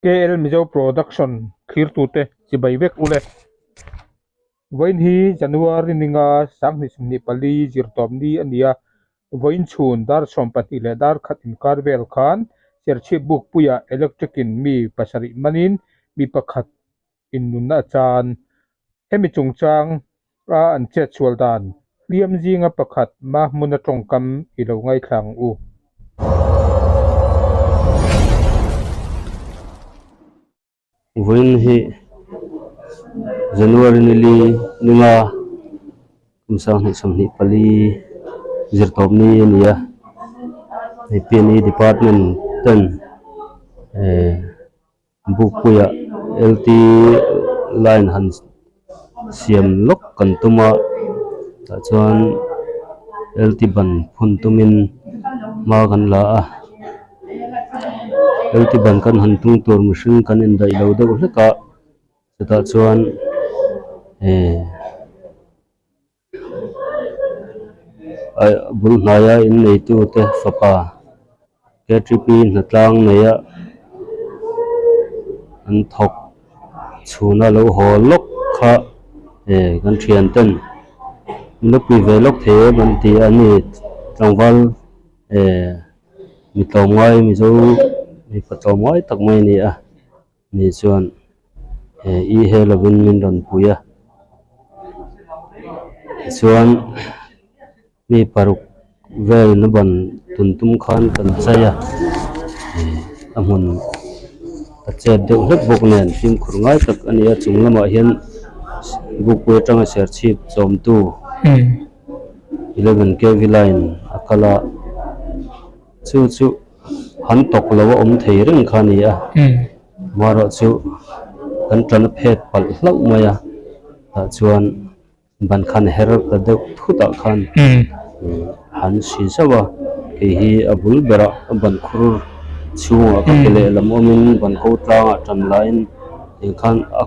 KL Mizo Production thlirtute chibai vek ule. Vawiin hi January ninga 2024 zirtawp ni a ni a, vawiin chhun dar 12 leh dar khat inkar vel khan Serchhip Bukpuiah electric in mi pasarih manin mi pakhat innunna a chan. Hemi chungchang a an chetsual dan hliam zinga pakhat Mahmuna tawngkam i lo ngaithla ang u. Vawiin hi January ni li ninga kum 2024 zirtawp ni a ni a hei P&E department ten eh Bukpuiah L_T line han siam lawk kan tum a tah chuan L_T ban phun tumin hma kan la a L_T ban kan han tum tur mihring kan indaih lo deuh hlek a chutah chuan eh bul hnaia inneitu te fapa K_T_P hnatlang neia an thawk chhuna lo haw lawk kha eh kan thian ten min lo pui ve lawk thei em an ti a ni tlangval eh mi tlawmngai mizo mipa tlawmngai tak mai a ni a. Ni chuan he i he lovin min rawn pui a tichuan mi paruk vel na ban tun tum khan kan chei a eh a hmun a chet deuh hlek bawk nen fimkhur ngai tak a ni a chung lamah hian bukpui atanga serchhip chawmtu 11 kv line a kal a chu chu. Han tawk lo a awm thei reng kha a ni a, amaherawhchu kan tan a phet palh hlauh mai a, tah chuan ban khan her ta deuh thut ah khan han si zauh a, kei hi a bul berah a ban khur chhungah ka pe lehlam awmin ban ko tlangah tan laiin engkhan a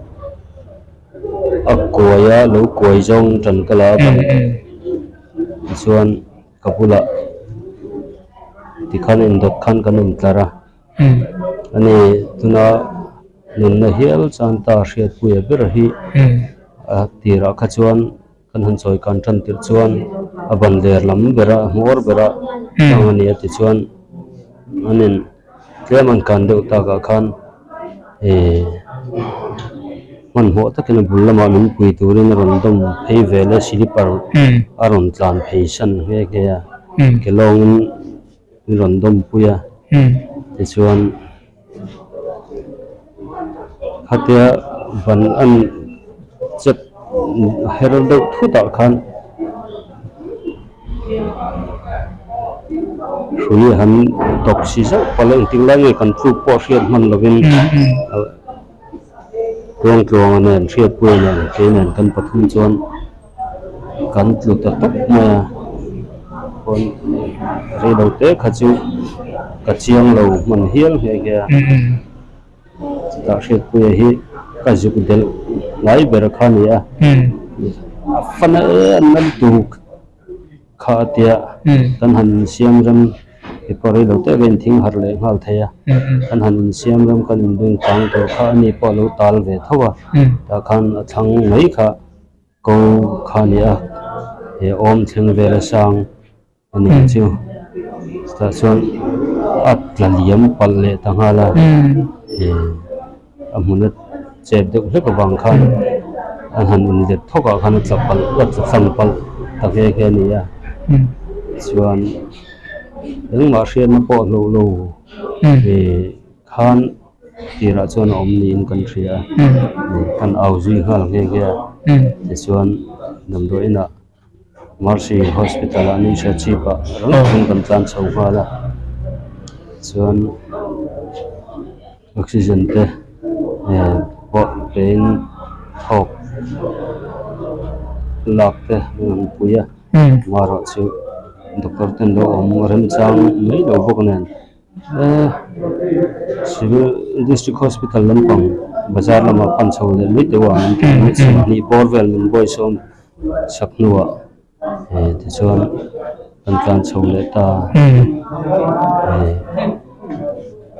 a kuai a lo kuai zawng tan ka la a ban tichuan. Ka bulah tikhan indawt khan kan intlar a, ani tuna nunna hial chuan ta hriatpuia ber hi a tirah kha chuan kan han chawi kan tan tirh chuan a ban ler lam bera a hmawr bera tang a ni a tichuan an in tlem an kan deuh takah khan Ehh hmanhmawh takin a bul lamah min pui turin a rawn dawm phei vel a slipper a rawn tlan phei san nghe nghe a ke lawngin min rawn dawm pui a tichuan khatia ban an chep her deuh thut ah khan. Hrui han tawk si zauh palh a engtin lai nge kan tluk pawh hriat hman lovin tluang tluanga nen hriatpuia nen kei nen kan pathum chuan kan tlu ta tawp mai a pawn reilo te kha chu ka chiang lo hman hial nghe nghe a chutah hriatpuia hi ka zuk delh lai ber kha a ni a a fana em em tuk. Kha a tia kan han insiam rem paper hi lo teh ka inthing harh leh nghal thei a, kan han insiam rem kan inbeng chang tur kha ani pawh a lo tal ve tho a, tah khan a thlang mai kha ko kha a ni a, he awm thleng vel a sang a ni chu chutah chuan a tla liam palh leh ta nghal a, a hmun a chet deuh hlek avang khan an han inlet thawk ah khan a tla palh a tla tlang palh ta nghe nghe a ni a chuan engmah hriatna pawh hlauh lo ih khan tirah chuan a awm niin kan hria a kan au zui nghal nghe nghe a tichuan damdawi inah Mercy Hospital ah ni Serchhip ah rang takin kan tlan chho nghal a chuan oxygen te eh pawh pein thawk lak te an han pui a amaherawh chu doctor ten lo awm remchang mai lo bawk nen eh civil district hospital lampang bazar lamah pan chho leh mai teuh ang an tih hnih bawr vel min buaisawm. Sak hnuah eh tichuan kan tlan chho leh ta eh.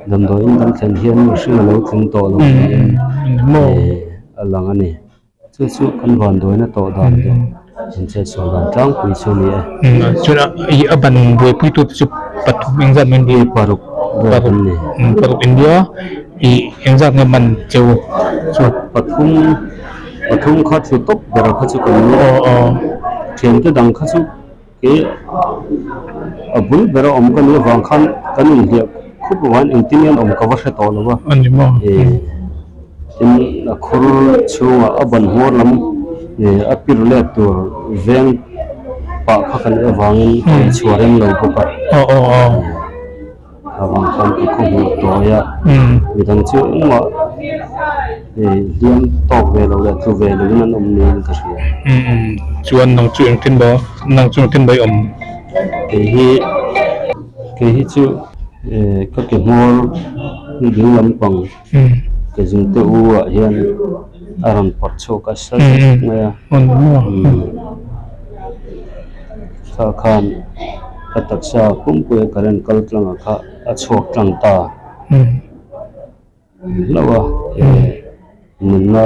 Damdawiin kan thlen hian mihring a lo tling tawh lo niin a lang a ni. Chu chu kan vanduaina tawh dan leh inchhet sual dan tlangpui chu a ni e. Chuan ih a ban buaipui tu te chu pathum engzat nge ni? Paruk vel an ni. Paruk India ih engzat nge man cheu chu? Pathum pathum kha thlu tawp ber kha chu kan ni a. Thiante dang kha chu Kei a bul bera awm ka nih avang khan kan inhliah khup avangin engtin nge an awm ka va hre tawh lo va. Tin, a khur chhungah a ban hmawr lam a pir let tur veng pah kha ka nih avangin ka inchhuah reng lo bawk a. Avang khan ka khaw hmuh tawi a, midang chu engmah hliam tawk ve lo leh tlu ve lovin an awm niin ka hria. Chuan nang chu engtin maw nang chu engtin maw i awm? Kei hi kei hi chu ka ke hmawr ding lampang ke zungte u ah hian a rawn pawt chhuak a sa zet mai a. Kha khan ka taksa pumpui a current kal tlang ah kha a chhuak tlang ta hlauh a nunna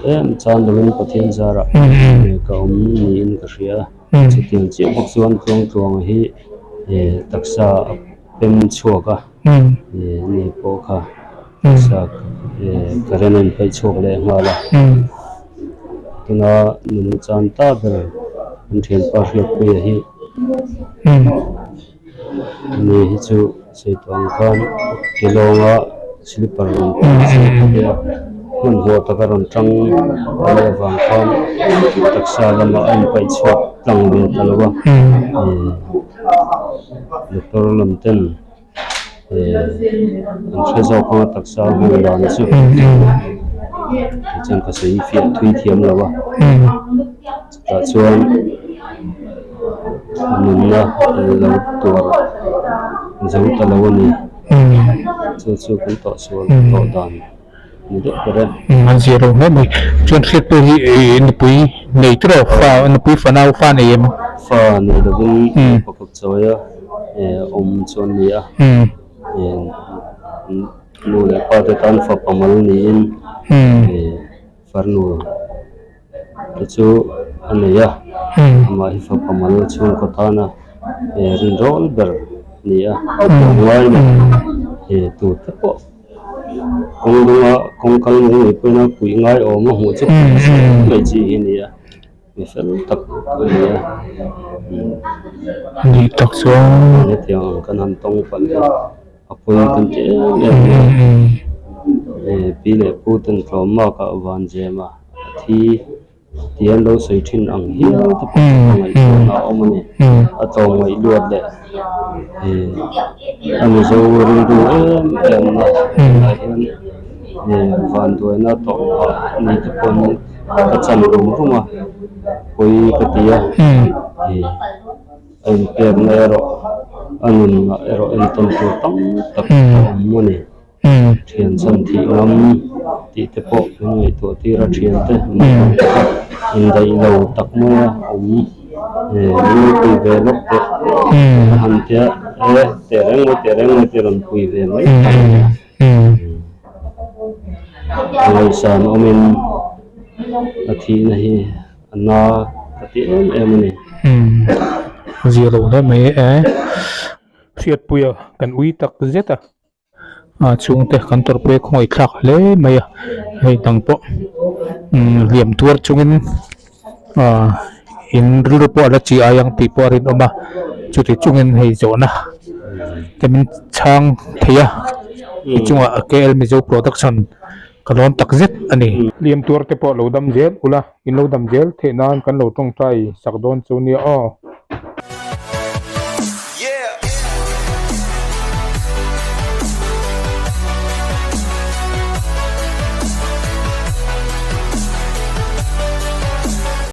em chan lovin Pathian zarah ka awm niin ka hria a chutiang chiah bawk chuan tluangtluang hi taksa a pem chhuak a ni pawh kha taksa current a inpaih chhuak leh nghal a tuna nunna chan ta ber an thianpa Hriatpuia hi ni hi chu sawi tawh ang khan ke lawnga slipper rawn paih chhuak a nia hmanhmawh taka rawn tang a nih avang khan taksa lamah a inpaih chhuak tlang ve ta lo a. Doctor lam ten an hre zawk anga taksa hman dan chu tichuan ka sawi fiah thui thiam lo a chutah chuan nunna lo tuar zo ta lo a ni chu chu kan tawh sual tawh dan. Ni deuh ber e. An zir lo hle mai. Chuan hriatpui hi i nupui nei tiraw fa nupui fanau fa nei em? Fa nei lovin pakhat chawia awm chu an ni a. Nu leh pa te tan fa pamal niin farnu te chu a nei a. Amah hi fa pamal chhungkaw tana rinrawl ber a ni a. Ngai leh tute pawh. Kawng dunga kawng kal mai mai pawhin a puih ngai awm a hmuh chu mai chi hi a ni a mi fel tak a ni a ni tak chuan hetiang ang kan han tawng palh hi a pawi kan ti em em mai a pi leh pu ten tlawm mak ah van zem a a thi. Tih an lo sawi thin ang hial te pawh chu ka ngaihtuahna a awm a ni. A tlawmngaih luat leh a Mizo rilru em em na tunah hian vanduaina tawh phah ni te pawhin ka chan rum rum a, pawi ka ti a, a inpekna erawh a nunah erawh entawn tur tam tak a awm a ni. Thian chhan thih ngam tih te pawh min ngaihtuah tir a thian te naupang te kha indaih lo tak mai a awm min lo pui ve lawk teh a han tia e teh reng mai teh reng mai te rawn pui ve mai ta a nia a ngaihsan awmin a thihna hi a na ka ti em em a ni. Zia lo hle mai e hriatpuia kan ui tak zet a. A chhungte kan tawrhpui a khawngaih thlak hle mai a hei dang pawh hliam tuar chungin ah in rilru pawh a la chi ai ang tih pawh a rinawm a chuti chungin hei zawhna te min chhang thei a ti chungah K L Mizo production ka lawm tak zet a ni. Hliam tuar te pawh lo dam zel ula in lo dam zel theih nan kan lo tawngtai sak dawn chu nia aw.